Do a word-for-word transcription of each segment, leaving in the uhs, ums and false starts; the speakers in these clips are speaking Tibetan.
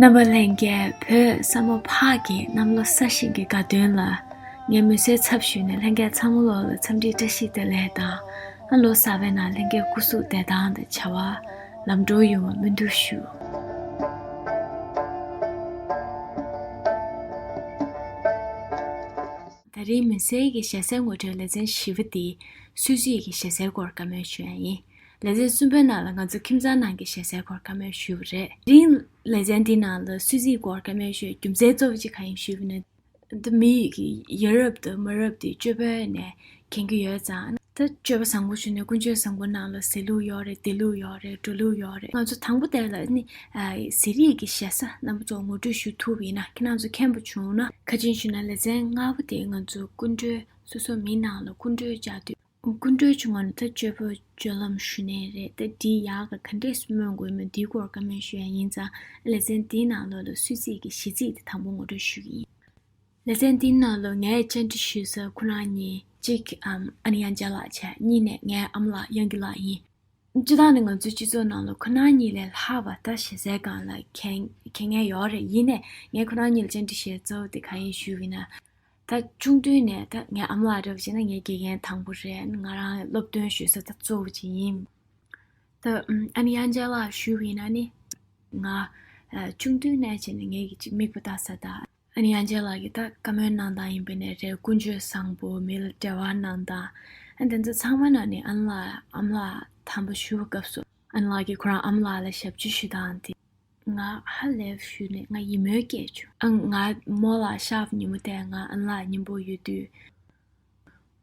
རྣམ་པ་ལྷན་རྒྱས། བོད་ས་མོ་ཕག་གི་གནམ་ལོ་གསར་བཞིན་གྱི་དགའ་སྟོན་ལ་ངས་མུན་སེལ་ཚབ་ཞུས་ནས་ལྷན་རྒྱས་ཚང་མ་ལོ་ལ་འཚམས་འདྲི་བཀྲ་ཤིས་བདེ་ལེགས་དང་། ཨ་ལོ་གསར་པའི་ནང་ལྷན་རྒྱས་སྐུ་གཟུགས་བདེ་ཐང་དང་བྱ་བ་ལམ་འགྲོ་ཡོང་བ་སྨོན་འདུན་ཞུ། ད་རིང་མུན་སེལ་གྱི་ཞལ་གསེར་ངོ་སྤྲོད་ལེ་ཚན་བཞི་པ་དེ་སུད་སི་གི་ཞལ་གསེར་སྐོར་བཀའ་མོལ་ཞུ་ཡ་ཡིན། ལེ་ཚན་གསུམ་པའི་ནང་ལ་ང་ཚོ་ཁྱིམ་ཚང་ནང་གི་ཞལ་གསེར་སྐོར་བཀའ་མོལ་ཞུས་པ་རེད། དེ་རིང་ལེ་ཚན་འདི་ནང་ལ་སུད་སི་སྐོར་བཀའ་མོལ་ཞུ་རྒྱུ་མཚན་གཙོ་བོ་གཅིག་གང་ཡིན་ཞུས་པ་ན། འདི་མི་ཡི་གི་ཡ་རབས་དང་མ་རབས་དེ་སྤྱོད་པ་ནས་མཁྱེན་གྱི་ཡོད་ཙང་། ད་སྤྱོད་པ་བཟང་པོ་བྱུང་ནས་ཀུན་སྤྱོད་བཟང་པོ་ནང་ལ་ཟེར་ལུགས་ཡོད་རེད། བསྡད་ལུགས་ཡོད་རེད། འགྲོ་ལུགས་ཡོད་རེད། ང་ཚོ་དང་པོ་དེ་ལ་ནི་ཨ་ཟས་རིགས་ཀྱི་ཞེ་ས་རྣམ་པ་ཚོ་ངོ་སྤྲོད་ཞུ་ཐུབ་པ་ཡིན་ན། ཁྱེད་རང་ཚོ་མཁྱེན་པ་བྱུང་ན། ཁ་ཆེན་ཞུས་ན་ལེ་ཚན་ལྔ་པ་དེ་ང་ཚོ་སྐུ་མགྲོན་སོ་སོ་མི་ནང་ལ་སྐུ་མགྲོན་བཅར་དུས། སྐུ་མགྲོན་བྱུང་བ་ནི་ད་སྤྱོད་པ་སྤྱོད་ལམ་ཞུ་ནས་རེད། ད་འདི་ཡག་ག་ག་འདྲས་སེ་སྨོན་དགོས་མིན་འདིའི་སྐོར་བཀའ་མོལ་ཞུ་ཡ་ཡིན་ཙང་། ལེ་ཚན་འདིའི་ནང་ལོགས་ལ་སུད་སི་གི་གཞས་ཚིག་དེ་དང་པོ་ངོ་སྤྲོད་ཞུ་གི་ཡིན། ལེ་ཚན་འདིའི་ནང་ལོགས་ངས་བཅར་འདྲི་ཞུ་ས་ཁོ་རང་གཉིས། གཅིག་ཨམ་ཨ་ནེ་ཡང་ཅེ་ལགས་བྱས། གཉིས་ནས་ངའི་ཨ་མ་ལགས་དབྱངས་སྐྱིད་ལགས་ཡིན། སྤྱིར་བཏང་ནས་ང་ཚོའི་སྤྱི་ཚོགས་ནང་ལ་ཁོ་རང་གཉིས་ལས་ལྷག་པ་ད་ཞེ་སའི་སྒང་ལ་མཁྱེན་མཁྱེན་མཁན་ཡོད་རེད། ཡིན་ནའི་ངས་ཁོ་རང་གཉིས་ལ་བཅར་འདྲི་བྱས་གཙོ་བོ་དེ་གང་ཡིན་ཞུས་པ་ཡིན་ན། ད་ཆུང་དུས་ནས་ད་ངའི་ཨ་མ་ལགས་འདྲ་བོ་བྱས་ན་ངའི་དགེ་རྒན་དང་པོ་རེད། ང་རང་སློབ་སྟོན་ཞུ་ས་ད་གཙོ་བོ་ཅིག་ཡིན། ད་ཨ་ནེ་ཡང་ཅེ་ལགས་ཞུས་པ་ཡིན་ན་ནི། ང་ཨ་ཆུང་དུས་ནས་བྱས་ནས་ངའི་གི་ཅིག་མིག་དཔེ་ལྟ་ས་དང་། ཨ་ནེ་ཡང་ཅེ་ལགས་ཀྱི་ད་བཀའ་མོལ་གནང་སྟངས་ཡིན་པ་ནས་རེད། ཀུན་སྤྱོད་བཟང་པོ། མི་ལ་འབྲེལ་བ་གནང་སྟངས། ཨ་དེ་ཚོ་ཚང་མ་ནང་ནས་ཨ་ལགས་ཨ་མ་ལགས་དམ་པ་ཞུ་བའི་སྐབས་སུ་ཨ་ལགས་ཀྱིས་ཁོ་རང་ཨ་མ་ལགས་ལ་ཞབས་ཕྱི་ཞུ་སྟངས་དེ་ང་ཧ་ལས་ཞུས་ནས་ང་ཡིད་སྨོན་སྐྱེས་བྱུང་། ཨ་ང་རྨོ་ལགས་ཤག་ཉིན་མོ་དེ་ང་ཨ་ལགས་མཉམ་པོ་ཡོད་དུས།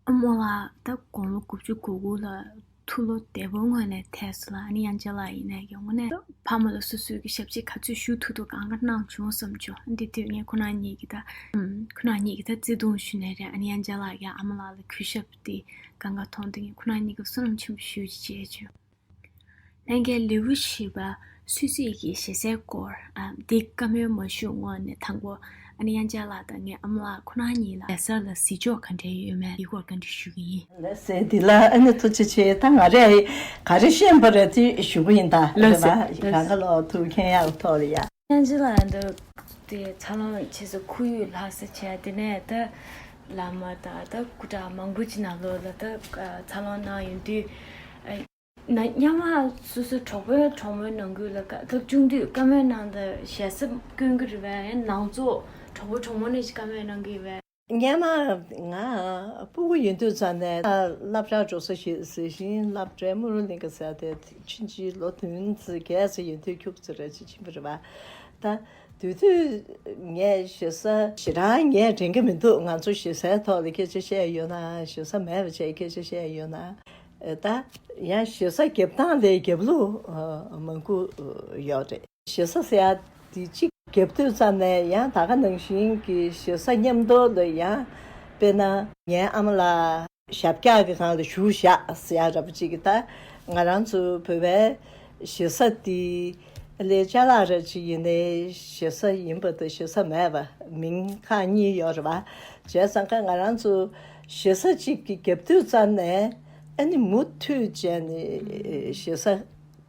ཨ་རྨོ་ལགས་ད་དགུང་ལོ་དགུ་བཅུ་གོ་དགུ་ལ་ཐུགས་བློ་བདེ་པོའི་ངང་ནས་ཐེག་སོང་ལ། ཨ་ནེ་ཡང་ཅེ་ལགས་ཡིན་ནའི་ཡང་དངོས་གནས་ཕ་མ་ལ་སོ་སོའི་གི་ཞབས་ཕྱི་ག་ཚོད་ཞུ་ཐུབ་ཐུབ་གང་ག་གནང་བྱུང་བསམ་བྱུང་། འདི་དུས་ངས་ཁོ་རང་གཉིས་ཀྱི་ད་ཁོ་རང་གཉིས་ཀྱི་ད་བརྩེ་དུང་ཞུ་ནའི་རེད། ཨ་ནེ་ཡང་ཅེ་ལགས་ཀྱི་ཨ་མ་ལགས་ལ་གུས་ཞབས་དེ་གང་ག་མཐོང་དུས་ངས་ཁོ་རང་གཉིས་ཀྱི་བསོད་ནམས་ཆེན་པོ་ཞུ་ཅེས་བྱས་བྱུང་། ལྷན་རྒྱས། ལེའུ་བཞི་པ། སུད་སི་གི་ཞེ་སའི་སྐོར། ཨ་འདི་བཀའ་མོལ་མ་ཞུས་སྔོན་ནས་དང་པོ་ཨ་ནེ་ཡང་ཅེ་ལགས་དང་ངའི་ཨ་མ་ལགས་ཁོ་རང་གཉིས་ལ་ཞེ་ས་ལ་གཟིགས་ཕྱོགས་ག་འདྲ་ཡོད་མེད་འདིའི་སྐོར་བཀའ་འདྲི་ཞུ་གི་ཡིན། ལགས་སེ། འདི་ལ་ཨ་ནེ་ཐུགས་རྗེ་ཆེ། ད་ང་རས་ག་རེ་ཤེས་པ་རེད་དེ་ཞུ་གི་ཡིན། ད་ལགས་སེ། རེད་པ། ལགས་སེ། གང་ག་ལོག་ཐུགས་མཁྱེན་ཡག་ཐོག་ལ་ཡ། ཡང་ཅེ་ལགས་འདི་དེ་འཚར་ལོངས་བྱེད་ས་ཁོར་ཡུག་ལྷག་ས་བྱས། དེ་ནས་ད་བླ་མ་དང་ད་སྐུ་དྲག་མང་པོ་ཅིག་ནང་ལོགས་ལ་ད་འཚར་ལོངས་གནང་ཡོང་དུས། ན་སྔོན་མ་སོ་སོའི་གྲོགས་པོའི་གྲོགས་མོའི་ནང་ཁུལ་ལ་སྐབས་ཆུང་དུས་བཀའ་མོལ་གནང་དང་ཞེ་ས་སྐྱོན་གྱི་རེད་པས། ཡང་ནང་ཚོགས་གྲོགས་པོ་གྲོགས་མོ་ནས་ཞིག་བཀའ་མོལ་གནང་གི་ཡོད་པས། སྔོན་མ་ང་སྤུ་གུ་ཡིན་དུས་ཙམ་ནས་སློབ་གྲྭར་འགྲོ་ས་ཞིག་ཟེར་བཞིན་སློབ་གྲྭའི་སྨུག་རུ་གླིང་ག་ཟེར་དེ་ཕྱིན་ཅི་ལོ་བདུན་ཙམ་བརྒྱད་ཙམ་ཡིན་དུས་ཁྱུག་ཙམ་རེ་ཅིག་ཕྱིན་པ་རེད་པ། ད་དེ་དུས་ངས་ཞེ་ས་ཞེ་དྲག་ངས་དྲན་གྱི་མི་འདུག་ང་ཚོ་ཞེ་སའི་ཐོག་ལ་སྐད་ཆ་བཤད་ཡོད་ན། ཞེ་ས་མེད་པ་བྱས་སྐད་ཆ་བཤད་ཡོད་ན། ད་ཡང་ཞེ་ས་རྒྱབ་སྟངས་ལས་རྒྱབ་ལོགས་མང་པོ་ཡོད་རེད། ཞེ་ས་ཟེར་ཡ་དེ་གཅིག་རྒྱབ་དུས་ཙམ་ནས་ཡང་ད་ག་ནང་བཞིན་གྱི་ཞེ་ས་མཉམ་དུ་ལ་ཡང་དཔེར་ན་ངའི་ཨ་མ་ལགས་ཞབས་བཀྱག་གི་སྒང་ལ་བཞུགས་བཞག་ཟེར་ཡ་འདྲ་པོ་ཅིག་གི། ད་ང་རང་ཚོ་བོད་པའི་ཞེ་ས་དེ་ལས་ཅ་ལག་ར་ཅིག་ཡིན་ནའི་ཞེ་ས་ཡིན་པ་དང་ཞེ་ས་མེད་པ་མིང་ཁག་གཉིས་ཡོད་རེད་པ། བྱས་ཙང་ཀ་ང་རང་ཚོ་ཞེ་ས་གཅིག་གི་རྒྱབ་དུས་ཙམ་ནས་ཨ་ནི་མུ་མཐུད་བྱས་ནས་ཞེ་ས་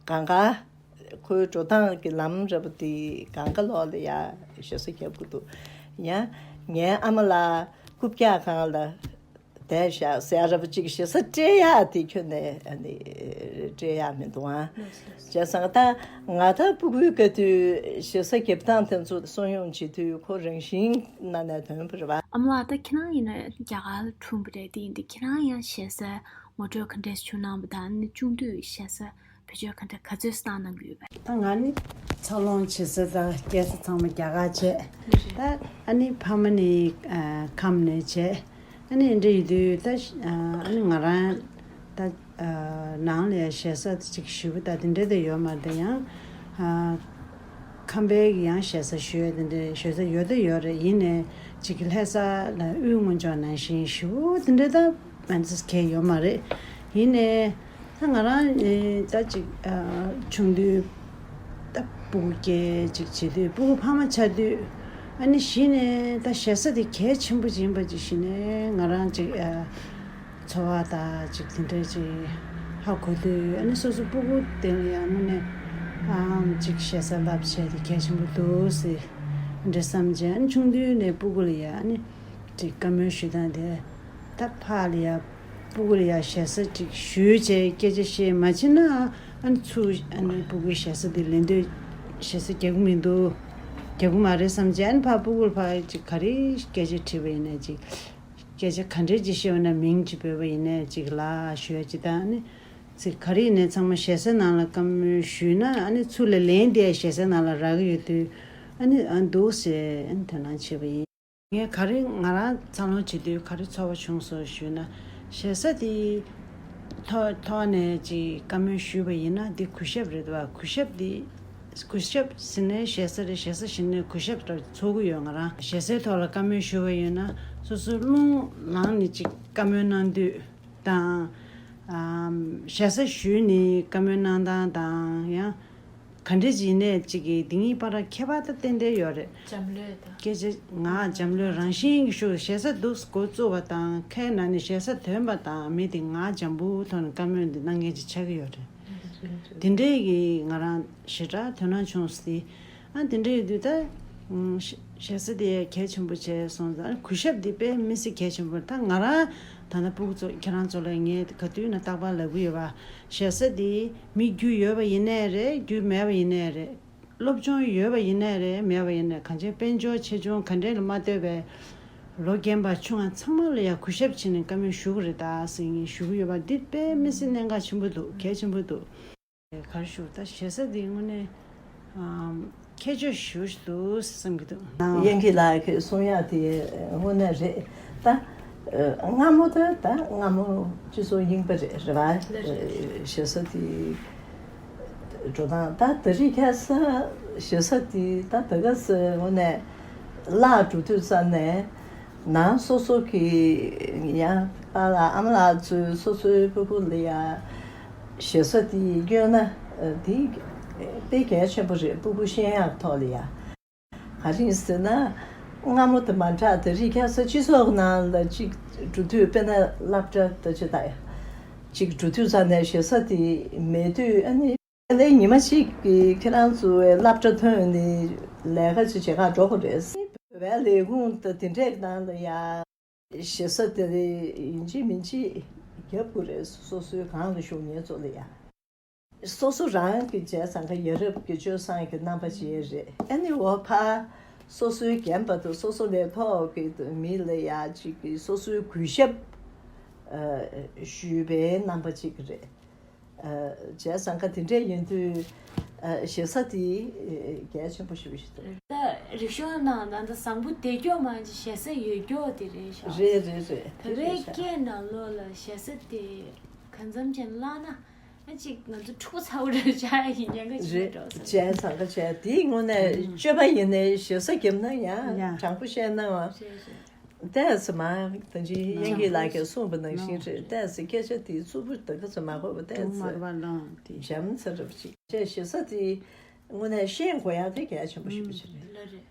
གང་ག་ཁོའི་འགྲོ་སྟངས་ཀྱི་ལམ་འདྲ་པོ་དེ་གང་ག་ལོག་ལ་ཡ་ཞེ་ས་རྒྱབ་དགོས་འདུག་ཡང་ངའི་ཨ་མ་ལགས་རྐུབ་བཀྱག་སྒང་ལ་བསྡད་བཞག་ཟེར་ཡ་འདྲ་པོ་ཅིག་ཞེ་ས་སྤྲད་ཡག་དེ་ཁྱོན་ནས་ཨ་ནི་སྤྲད་ཡག་མི་འདུག་ཨང་། བྱས་ཙང་ད་ང་ད་སྤུ་གུའི་སྐབས་དུས་ཞེ་ས་རྒྱབ་སྟངས་དེ་ཚོ་གསོ་སྐྱོང་བྱེད་དུས་ཁོ་རང་བཞིན་ནང་ནས་ཐོན་པ་རེད་པ། ཨ་མ་ལགས་ད་ཁྱེད་རང་ཡིན་ན་རྒྱ་གར་ལ་འཁྲུངས་པ་རེད། དེ་ཡིན་དུས་ཁྱེད་རང་ཡང་ཞེ་ས་ངོ་སྤྲོད་ག་འདྲས་བྱུང་གནང་བ་དང་། ཨ་ནི་ཆུང་དུས་ཞེ་ས་བེད་སྤྱོད་ག་འདྲ་ག་ཚོད་བཏང་གནང་གི་ཡོད་པས། ད་ང་ནི་འཚར་ལོངས་བྱེད་ས་དང་སྐྱེས་ས་ཚང་མ་རྒྱ་གར་བྱས། ད་ཨ་ནི་ཕ་མ་ནི་ཨ་ཁམས་ནས་བྱས། ཨ་ནི་འདི་འདྲ་ཡིན་དུས་ད་ཨ་ནི་ང་རང་ད་ནང་ལ་ཡང་ཞེ་ས་ཅིག་ཞེ་པོ་ད་དེ་འདྲ་དེ་ཡོད་མ་རེད། ཡང་ཁམས་པའི་གི་ཡང་ཞེ་ས་ཞུ་ཡ་དེ་འདྲ་ཞེ་ས་ཡོད་ད་ཡོད་རེད། ཡིན་ནའི་ཅིག་གི་ལྷ་ས་ལ་དབུས་སྔོན་ཕྱོགས་ནང་བཞིན་ཞེ་པོ་དེ་འདྲ་ད་མ་ཚིག་གས་ཡོད་མ་རེད། ཡིན་ནའི་ད་ང་རང་ནི་ད་ཅིག་ཆུང་དུས་ད་སྤུ་གུ་སྐྱེས་ཅིག་བྱེད་དུས་སྤུ་གུ་ཕ་མ་ཆགས་དུས་ཨ་ནི་གཞི་ནས་ད་ཞེ་ས་དེ་གལ་ཆེན་པོ་ཅིག་ཡིན་པ་ཅིག་གཞི་ནས་ང་རང་ཅིག་ཚོར་བ་དང་ཅིག་དེ་འདྲ་ཅིག་ཧ་གོ་དུས་ཨ་ནི་སོ་སོ་སྤུ་གུ་དེ་ལ་ཡང་དངོས་གནས་ ཨམ་ཅིག་ཞེ་ས་ལབ་བྱས་ཏེ་གལ་ཆེན་པོ་འདུག་ཟེར་འདྲ་བསམ་བྱས། ཨ་ནི་ཆུང་དུས་ནས་སྤུ་གུ་ལ་ཡ་ཨ་ནི་ཅིག་བཀའ་མོལ་ཞུ་སྟངས་དེ། ད་ཕར་ལ་ཡ་སྤུ་གུ་ལ་ཡ་ཞེ་ས་ཅིག་ཞུས་བྱས་སྐད་ཆ་བཤད་མ་བྱེད་ན། ཨ་ནི་ཚུར་ཨ་ནི་སྤུ་གུའི་ཞེ་ས་དེ་ལེན་འདོད། ཞེ་ས་རྒྱག་གི་མི་འདུག་རྒྱག་གི་མ་རེད་བསམ་བྱས། ཨ་ནི་ཕར་སྤུ་གུ་ལ་ཕར་ཅིག་ག་རེ་སྐད་ཆ་དྲིས་པ་ཡིན་ན་ཅིག་སྐད་ཆ་ག་འདྲས་ཅིག་བཤད་པ་ན་མིང་ཅིག་འབོད་པ་ཡིན་ན་ཅིག་ལགས་ཞུ་ཡ་ཅིག་དང་། ཨ་ནི་ཚིག་ག་རེ་ཡིན་ནའི་ཚང་མ་ཞེ་སའི་ནང་ལ་བཀའ་མོལ་ཞུས་ན། ཨ་ནི་ཚུར་ལ་ལན་དེ་ཞེ་སའི་ནང་ལ་རག་གི་ཡོད་དུས། ཨ་ནི་ཨ་འདུག་ཟེར་ཨ་ནི་དོ་སྣང་བྱེད་པ་ཡིན། ངས་ག་རེ་ང་རང་འཚར་ལོངས་བྱེད་དུས་ག་རེ་ཚོར་བ་བྱུང་སོང་ཞུས་ན། ཞེ་ས་དེ་ཐོག་ཐོག་ནས་ཅིག་བཀའ་མོལ་ཞུས་པ་ཡིན་ན་འདི་གུས་ཞབས་རེད་པ། གུས་ཞབས་འདི། གུས་ཞབས་ཟེར་ནས་ཞེ་ས་རེད། ཞེ་ས་ཟེར་ནས་གུས་ཞབས་ལྟར་ཚོར་གི་ཡོད། ང་རང་ཞེ་སའི་ཐོག་ལ་བཀའ་མོལ་ཞུ་བ་ཡིན་ན། སོ་སོའི་རླུང་ལངས་ནས་ཅིག་བཀའ་མོལ་གནང་དུས་དང་། ཨམ། ཞེ་ས་ཞུས་ནས་བཀའ་མོལ་གནང་སྟངས་དང་ཡང་། ག་འདྲ་ཅིག་ཡིན་ནའི་ཅིག་གི་འདི་གཉིས་བར་ཁྱད་པར་ད་ཏན་ཏན་ཡོད་རེད། འཇམ་ལྷོད་དང་། སྐད་ཆ་ང་འཇམ་ལྷོད་རང་བཞིན་གྱི་ཤུགས། ཞེ་ས་འདུག་འགོ་བཙུགས་པ་དང་ཁའི་ནང་ནས་ཞེ་ས་ཐོན་པ་དང་། མི་དེ་ང་འཇམ་པོའི་ཐོག་ནས་བཀའ་མོལ་འདི་གནང་མཁན་ཅིག་ཆགས་ཀྱི་ཡོད་རེད། དེ་འདྲའི་གི་ང་རང་ཞེ་དྲག་དོ་སྣང་བྱུང་སྟེ། ཨ་དེ་འདྲ་ཡོད་དུས་ད། ཨུམ། ཞེ་ཞེ་ས་དེ་གལ་ཆེན་པོ་བྱས་སོང་ཙང་། གུས་ཞབས་འདི་དཔེ་མི་སྲིད་གལ་ཆེན་པོ། ད་ང་རང་ད་ལྟ་སྤུ་གུ་ཚོ་ཁྱེད་རང་ཚོ་ལ་ངས་ག་དུས་ན་རྟག་པར་ལབ་ཀྱི་ཡོད་པ། ཞེ་ས་འདི་མི་རྒྱུས་ཡོད་པ་ཡིན་ནའི་རེད། རྒྱུས་མེད་པ་ཡིན་ནའི་རེད། སློབ་སྦྱོང་ཡོད་པ་ཡིན་ནའི་རེད། མེད་པ་ཡིན་ནའི་གང་ཅི་དཔལ་འབྱོར་ཆེ་ཆུང་ག་འདྲ་ལ་མ་ལྟོས་པའི་ལོ་རྒན་པ་ཆུང་བ་ཚང་མ་ལ་ཡང་གུས་ཞབས་བྱས་ནས་བཀའ་མོལ་ཞུ་གི་རེད་ད་ཟེར་ངས་ཞུ་གི་ཡོད་པ། འདི་དཔེ་མི་སྲིད་གནད་འགག་ཆེན་པོ་འདུག་གལ་ཆེན་པོ་འདུག་ག་རེ་ཞུ། ད་ཞེ་ས་འདི་དངོས་གནས་ཨམ། ཁྱད་ཆོས་ཞེ་པོ་ཅིག་འདུག་བསམ་གྱི་འདུག་དབྱངས་སྐྱིད་ལགས་ཀྱིས་གསུང་ཡག་དེ་དངོས་གནས་རེད། ད་སྔ་མོ་ད་ད་སྔ་མོ་སྤྱི་ཚོགས་རྙིང་པ་རེད། རེད་པ། ཞེ་ས་དེ་འགྲོ་སྟངས་ད་ད་རེས་ཁ་སང་ཞེ་ས་དེ་ད་ད་ག་ས་དངོས་གནས་བརླག་འགྲོ་དུས་ཙམ་ནས། ནང་སོ་སོ་གི་ཡང་པཱ་ལགས་ཨ་མ་ལགས་ཚོས་སོ་སོའི་སྤུ་གུ་ལ་ཡ་ཞེ་ས་དེ་གཡོན་ན་དེ་དཔེ་གལ་ཆེན་པོ་རེད། སྤུ་གུ་ཤེས་ཡག་ཐོག་ལ་ཡ། ག་རེ་ཡིན་ཟེར་ན། སྔ་མོ་དང་མ་འདྲ་དེ་རིང་ཁ་སང་སྤྱི་ཚོགས་ནང་ལ་གཅིག་འགྲོ་དུས། དཔེར་ན་སློབ་གྲྭ་ལྟ་ཅི་ལྟ་ཡ་གཅིག་འགྲོ་དུས་ཙམ་ནས་ཞེ་ས་དེ་མེད་དུས། ཨ་ནི་ཨ་ལས་ཉི་མ་གཅིག་གི་ཁྱེད་རང་ཚོའི་སློབ་གྲྭ་ཐོན་ནས་ལས་ཀ་ཅིག་བྱེད་གར་འགྲོ་དགོས་རེད། བོད་པའི་ལས་ཁུངས་དང་དེ་འདྲའི་ནང་ལ་ཡ་ཞེ་ས་དེ་ཡིན་གཅིག་མིན་གཅིག་རྒྱབ་དགོས་རེད། སོ་སོའི་སྒང་ལ་བཞུགས་མཁན་ཚོ་ལ་ཡ། སོ་སོ་རང་གི་བྱས་ཙང་ཀ་ཡ་རབས་ཀྱི་སྤྱོད་བཟང་གི་རྣམ་པ་ཅིག་རེད། ཨ་ནི་འོ་ཕ་སོ་སོའི་རྒན་པ་དང་སོ་སོ་ལས་ཐོག་གི་མི་ལ་ཡ་གཅིག་གི་སོ་སོའི་གུས་ཞབས་ཨ་ཞུས་པའི་རྣམ་པ་ཅིག་རེད། ཨ་བྱས་ཙང་ཀ་དེ་འདྲས་ཡིན་དུས་ཨ་ཞེ་ས་དེ་གལ་ཆེན་པོ་ཞིག་རེད། ད་རིག་གཞུང་ནང་ད་ལྟ་བཟང་པོ་བསྡད་རྒྱུ་མ་གཏོགས་ཞེ་ས་ཡོད་རྒྱུ་དེ་རེད་ཤག་རེད་རེད་རེད། བོད་པའི་སྐད་ནང་ལོགས་ལ་ཞེ་ས་དེ་གང་འཚམ་ཅིག་བརླག་ན། ཨ་ཅིག་ང་ཚོ་ཕྲུ་གུ་ཚ་བོ་རེ་བྱ་ཡི་ཉེན་ཁ་ཆེ་རེད་འགྲོ་བསམ། བྱས་ཙང་ཀ་བྱས་དེའི་ངོ་ནས་སྤྱོད་པ་ཡིན་ནའི་ཞེ་ས་བརྒྱབ་ན་ཡང་ཡ་དྲང་པོ་བཤད་ན་བ། བཤད་བཤད། ལྟས་ཙི་མ་ད་ཅི་དབྱངས་སྐྱིད་ལགས་ཀྱིས་གསུངས་པ་ནང་བཞིན་རེད། ལྟས་ཙི་སྐད་ཆ་དེའི་རྩུབ་པོ་ད་ག་ཙི་མ་གོ་བ། ལྟས་ཙི་འཇམ་ཚ་རབ་ཅིག་བྱས་ཞེ་ས་དེ་དངོས་གནས་ཤེས་དགོས་ཡག་དེ་གལ་ཆེན་པོ་ཞིག་རེད།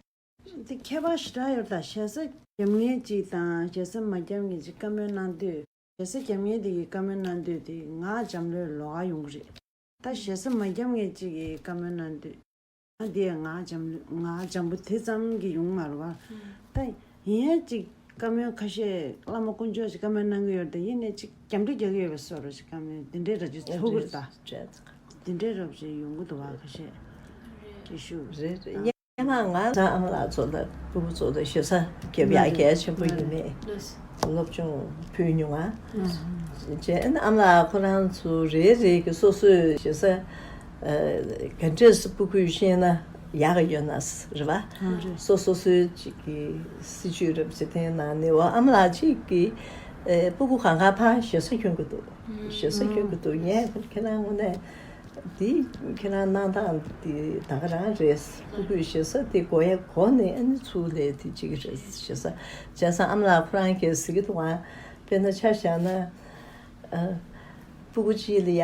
འདི་ཁྱད་པར་ཞེ་དྲག་ཡོད། ད་ཞེ་ས་བརྒྱབ་མཁན་ཅིག་དང་ཞེ་ས་མ་བརྒྱབ་མཁན་ཅིག་བཀའ་མོལ་གནང་དུས། ཞེ་ས་བརྒྱབ་མཁན་དེ་གིས་བཀའ་མོལ་གནང་དུས་དེ་ང་འཇམ་ལྷོད་ལོགས་ཀ་ཡོང་གི་རེད། ད་ཞེ་ས་མ་བརྒྱབ་མཁན་ཅིག་གིས་བཀའ་མོལ་གནང་དུས། ང་དེ་ང་འཇམ་ལྷོད་ང་འཇམ་པོ་དེ་ཙམ་གྱིས་ཡོང་མ་རེད་པ། ད་ཡིན་ཡང་ཅིག་བཀའ་མོལ་ཁ་ཤས་བླ་མ་དཀོན་མཆོག་ཅིག་བཀའ་མོལ་གནང་གི་ཡོད་རེད། ད་ཡིན་ནའི་ཅིག་རྒྱབ་འདྲེ་རྒྱག་གི་ཡོད་པའི་བཟོ་འདྲ་ཅིག་བཀའ་མོལ་དེ་འདྲའི་འདྲ་ཅིག་ཚོར་གི་རེད། ད་དེ་འདྲའི་རབ་ཅིག་ཡོང་གི་འདུག་བ། ཁ་ཤས་ཀྱིས་ཞུ། རེད་རེད། སྔན་མ་ང་ཚོ་ཨ་མ་ལགས་ཚོ་ལ་སྤུ་གུ་ཚོ་ལ་ཞེ་ས་བརྒྱབ་ཡག་གལ་ཆེན་པོ་ཡིན་མེད། སློབ་སྦྱོང་ཕུལ་མྱོང་ང་། བྱས་ཨ་མ་ལགས་ཁོ་རང་ཚོ་རེ་རེ་གི་སོ་སོའི་ཞེ་ས་ག་འདྲས་སུ་སྤུ་གུས་ཤེས་ན་ཡག་གི་ཡོད་ན་རེད་བ། སོ་སོ་སོའི་ཅིག་གི་སྲིད་ཇུས་རབ་ཅིག་དེའི་ནང་ནས། འོ་ཨ་མ་ལགས་གཅིག་གིས་སྤུ་གུ་གང་ག་ཕར་ཞེ་ས་གྱོན་གི་འདུག་ཞེ་ས་གྱོན་གི་འདུག་ངས་ཁྱེད་རང་དངོས་གནས། འདི་ཁྱེད་རང་གནང་སྟངས་འདི་ད་ག་རང་རེད། སྤུ་གུས་ཞེ་ས་དེ་གོ་ཡ་གོ་ནས་ཨ་ནི་ཚུར་ལས་དེ་གཅིག་རེད། ཞེ་ས་བྱས་ཙང་ཨ་མ་ལགས་ཁོ་རང་གིས་ཟེར་གི་འདུག་ཨང་། དཔེར་ན་ཆ་བཞག་ན། ཨ། སྤུ་གུ་གཅིག་ལ་ཡ།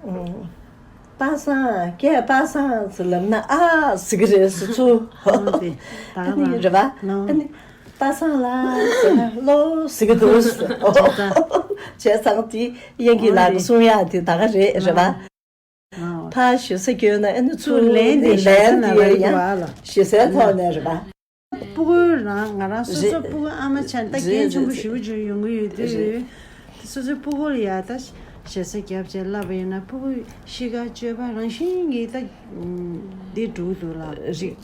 ཨུམ། པ་སངས་སྐད་པ་སངས་ཟེར་ལབ་ན་ཨ་ཟེར་གི་རེད་ཟེར་ཚུལ། ཨ་ནི་རེད་པ། ཨ་ནི་པ་སངས་ལ་ཟེར་ན་ལོ་ཟེར་གི་འདུག་བྱས་ཙང་དེ་དབྱངས་སྐྱིད་ལགས་ཀྱིས་གསུང་ཡག་དེ་ད་ག་རེད། རེད་པ། ཕར་ཞེ་ས་སྐྱོན་ན་ཨ་ནི་ཚུར་ལན་དེ་ལན་དེ་ཡང་ཞེ་སའི་ཐོག་ནས་རེད་པ། སྤུ་གུ་རང་ང་རང་སོ་སོ་རེད། སྤུ་གུ་ཨ་མ་ཆགས་ད་རེད་རྒན་ཆུང་གུ་རེད་ཞེ་པོ་ཅིག་ཡོང་གི་ཡོད་དུས། རེད། སོ་སོའི་སྤུ་གུ་ལ་ཡ་ད་ཞེ་ས་རྒྱབ་བྱས་བསླབ་པ་ཡིན་ན་སྤུ་གུ་གཤིས་ཀ་སྤྱོད་པ་རང་བཞིན་གྱིས་ད་འདི་འགྲོ་གི་འདུག་ལ། རེད། ཅིག་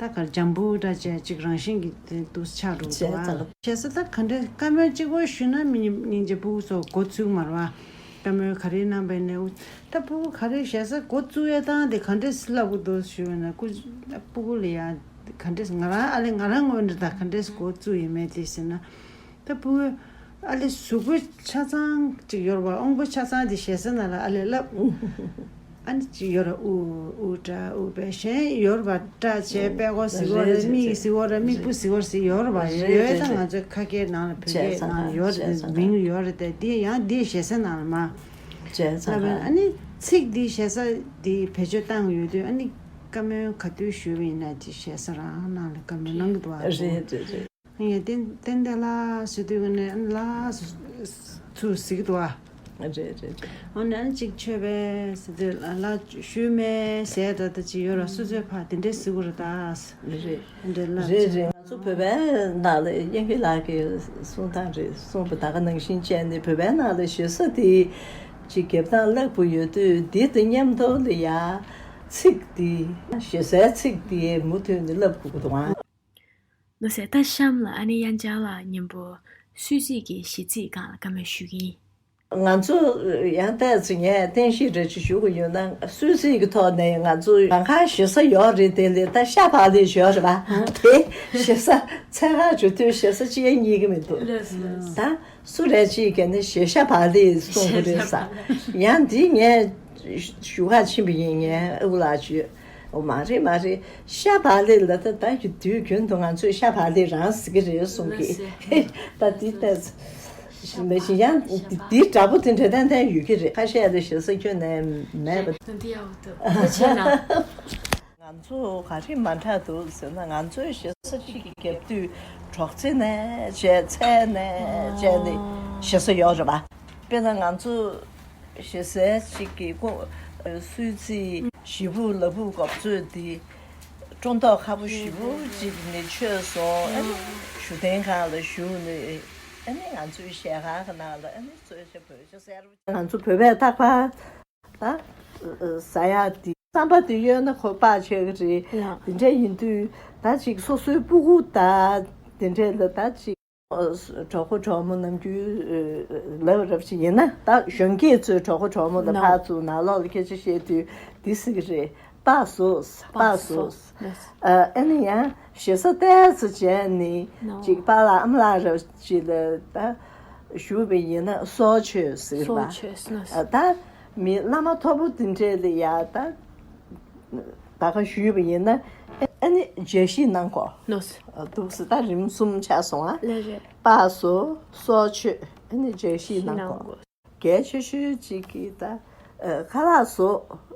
ད་གར་འཇམ་པོ་འདྲ་བྱས་ཅིག་རང་བཞིན་གྱིས་དེ་འདུག་ཆགས་འགྲོ་གི་འདུག་བྱས་ཙང་། ཞེ་ས་ད་ག་འདྲས་བཀའ་མོལ་གཅིག་པོ་ཞུས་ན་མི་སྙིང་རྗེ་སྤུ་གུ་ཚོ་མགོ་ཚོས་མ་རེད་པ། བཀའ་མོལ་ག་རེ་གནང་པ་ཡིན་ནའི་ད་སྤུ་གུ་ག་རེ་ཞེ་ས་མགོ་བཙུགས་ཡས་སྟངས་དེ་ག་འདྲས་སེ་བསླབ་དགོས་འདུག་ཞུས་པ་ན་སྐུ་སྤུ་གུ་ལ་ཡ་ག་འདྲས་སེ་ང་རང་ཨ་ལས་ང་རང་ངོས་ནས་ད་ག་འདྲས་སེ་མགོ་བཙུགས་ཡོད་མེད་དེ་ཟེར་ན། ད་སྤུ་གུ་ཨ་ལས་གཟུགས་པོ་ཆ་ཚང་ཅིག་ཡོད་རེད་པ། དབང་པོ་ཆ་ཚང་དེ་ཞེ་ས་ནང་ལ་ཨ་ལས་བསླབ། ཨ་ནི་ཅིག་ཡོད་རེད། དབུ་དབུ་སྐྲ་དབུ་བས་གཞན་ཡོད་རེད་པ། སྐྲ་བྱས་པད་ཀོ་གཟིགས་ཡོད་རེད། མིག་གཟིགས་ཡོད་རེད། མིག་སྤུ་གཟིགས་ཡོད་རེད་ཟེར་ཡོད་རེད་པ། ཡོད་ད་ང་ཚོའི་ཁ་སྐད་ནང་ལ་བོད་སྐད་ནང་ལ་ཡོད་རེད། མིང་ཡོད་རེད་དེ་དེ་ཡང་དེ་ཞེ་ས་ནང་ལ་མ། བྱས་ཙང་ལབ་པས་ཨ་ནི་ཚིག་འདི་ཞེ་ས་འདི་བེད་སྤྱོད་བཏང་ཡོད་དུས་ཨ་ནི་བཀའ་མོལ་ག་དུས་ཞུས་པ་ཡིན་ན་ཅིག་ཞེ་ས་རང་ནང་ལ་བཀའ་མོལ་གནང་གི་འདུག་ཨ། རེད་རེད་རེད། ངས་ཏན་ཏན་ཏན་ལ་ཞུ་དུས་ཀ་ནས་ཨ་ནི་ལ་ཚུར་གཟིགས་འདུག་ཨ། རེད་རེད་རེད། འོ་ན་ཨ་ནི་ཅིག་མཆོད་པས་ཟེར་དུས་ལ་ལ་ཞུས་མེད་ཟེར་ད་ད་ཅིག་ཡོད་ར། སོ་སོའི་ཕ་དེ་འདྲས་གཟིགས་དགོས་ར་ད། རེད་རེད། དེ་འདྲས་ལབ་རེད་རེད། ང་ཚོ་བོད་པའི་ནང་ལ་དབྱངས་སྐྱིད་ལགས་ཀྱིས་གསུང་སྟངས་རེད། གསུངས་པ་ད་ག་ནང་བཞིན་བྱས་ནས་བོད་པའི་ནང་ལ་ཞེ་ས་དེ་ཅིག་རྒྱབ་སྟངས་སླ་པོ་ཡོད་དུས་འདི་དང་མཉམ་དུ་ལ་ཡ་ཚིག་འདི་ཞེ་སའི་ཚིག་འདི་མུ་མཐུད་ནས་བསླབ་དགོས་ཀྱི་འདུག་ཨང་། ལོ་ཟེར་ད་གཤམ་ལ་ཨ་ནེ་གཡང་འཇམ་ལགས་མཉམ་པོ་སུད་སི་གི་གཞས་ཚིག་སྒང་ལ་བཀའ་མོལ་ཞུ་གི་ཡིན། ང་ཚོ་ཡང་ལྟས་ཚེ་ངས་བསྟན་བཤིག་འདྲ་ཅིག་ཞུ་གི་ཡོད་ན། སུད་སི་གི་ཐོག་ནས་ང་ཚོ་གང་ག་ཞེ་ས་ཡོད་རེད། དེ་ལས་ད་ཤ་བག་ལེབ་ཞོ་རེད་པ། དེ་ཞེ་ས་ཚད་ག་ཞུ་དུས་ཞེ་ས་ཅི་ཡང་རྙེད་ཀྱི་མི་འདུག་ད་སུ་རེད་ཅིག་གིས་ནི་ཞེ་ཤ་བག་ལེབ་གསུང་གི་རེད་ས། ཡང་འདི་ངས་ཞུ་ག་ཕྱིན་པ་ཡིན། ངས་ཨུ་ལགས་བརྗོད། འོ་མ་རེད་མ་རེད། ཤ་བག་ལེབ་ལ་ད་ད་ཀྱི་དུས་རྒྱུན་དུ་ང་ཚོས་ཤ་བག་ལེབ་རང་ཟེར་གི་རེད་གསུང་གི་ད་འདི་ལྟ་མ་གཞི་ཡང་འདི་འདྲ་པོ་དེ་འདྲ་ཏན་ཏན་ཡོད་ཀྱི་རེད། ཁ་ཤས་ལ་ཞེ་ས་ཁྱོན་ནས་མེད་པ། འདི་ཡག་པོ་འདུག་ད་བྱས་ན། ང་ཚོ་ག་རེ་མ་འདྲ་འདུག་ཟེར་ན། ང་ཚོས་ཞེ་ས་གཅིག་གི་རྒྱབ་དུས་གྲོགས་རྩེ་ནས་བྱས། ཚལ་ནས་བྱས་ནས་ཞེ་ས་ཡོད་རེད་པ། དཔེར་ན་ང་ཚོ་ཞེ་སའི་གཅིག་གི་ཀོ་སུད་སི་ཞེ་ཕུག་ལ་ཕུག་གོ་ཚོད་དེ་སྤྲོ་མདོག་ཁ་པོ་ཞེ་པོ་གཅིག་ནས་ཆོད་སོང་། ཨ་ནི་བཞུགས་གདན་ཁང་ལ་བཞུགས་ནས་ཨ་ནི་ང་ཚོའི་ཞལ་ཁང་གི་ནང་ལ་ཨ་ནི་གསོལ་ཇ་བོད་ཇ་ཟེར། ང་ཚོ་བོད་པས་རྟག་པར་ད་ཟ་ཡག་དེ་བསམ་པ་དེ་ཡོད་ན་ཁོ་པགས་ཆགས་ཀྱི་རེད། ཡ། དེ་འདྲ་ཡིན་དུས་ད་ཅིག་སོ་སོའི་སྤུ་གུ་ད་དེ་འདྲ་ལ་ད་ཅིག་གྲོགས་པོ་གྲོགས་མོ་ནམ་རྒྱུན་ལབ་རབས་ཅིག་ཡིན་ན། ད་གཞོན་སྐྱེས་ཚོས་གྲོགས་པོ་གྲོགས་མོ་ལ་ཕར་ཚུར་ནང་ལོགས་ལ་སྐད་ཆ་བཤད་དུས་འདི་ཟེར་གྱི་རེད། པགས་བཟོ། པགས་བཟོ། ཨ་ཨ་ནི་ཡང་ཞེ་ས་ཏོག་ཙམ་བྱས་ནས་ཅིག་པཱ་ལགས་ཨ་མ་ལགས་རབས་ཅིག་ལ་ད་ཞུས་པ་ཡིན་ན་སྲོག་གཅོད་ཟེར་བ། སྲོག་གཅོད་ཟེར་ན། ཨ་ད་མི་བླ་མ་མཐོ་པོ་དེ་འདྲས་ལ་ཡ་ད་ད་ག་ཞུས་པ་ཡིན་ན་ཨ་ནི་བརྗེ་ཞིབ་གནང་དགོས། ནོ། འདུག་སེ་ད་རིམ་གསུམ་ཆགས་སོང་ཨ། ལེ་རེད། པགས་བཟོ། སྲོག་གཅོད། ཨ་ནི་བརྗེ་ཞིབ་གནང་དགོས། གལ་ཆེ་ཤོས་གཅིག་གིས་ད་ཨ་ཁ་ལག་བཟོ།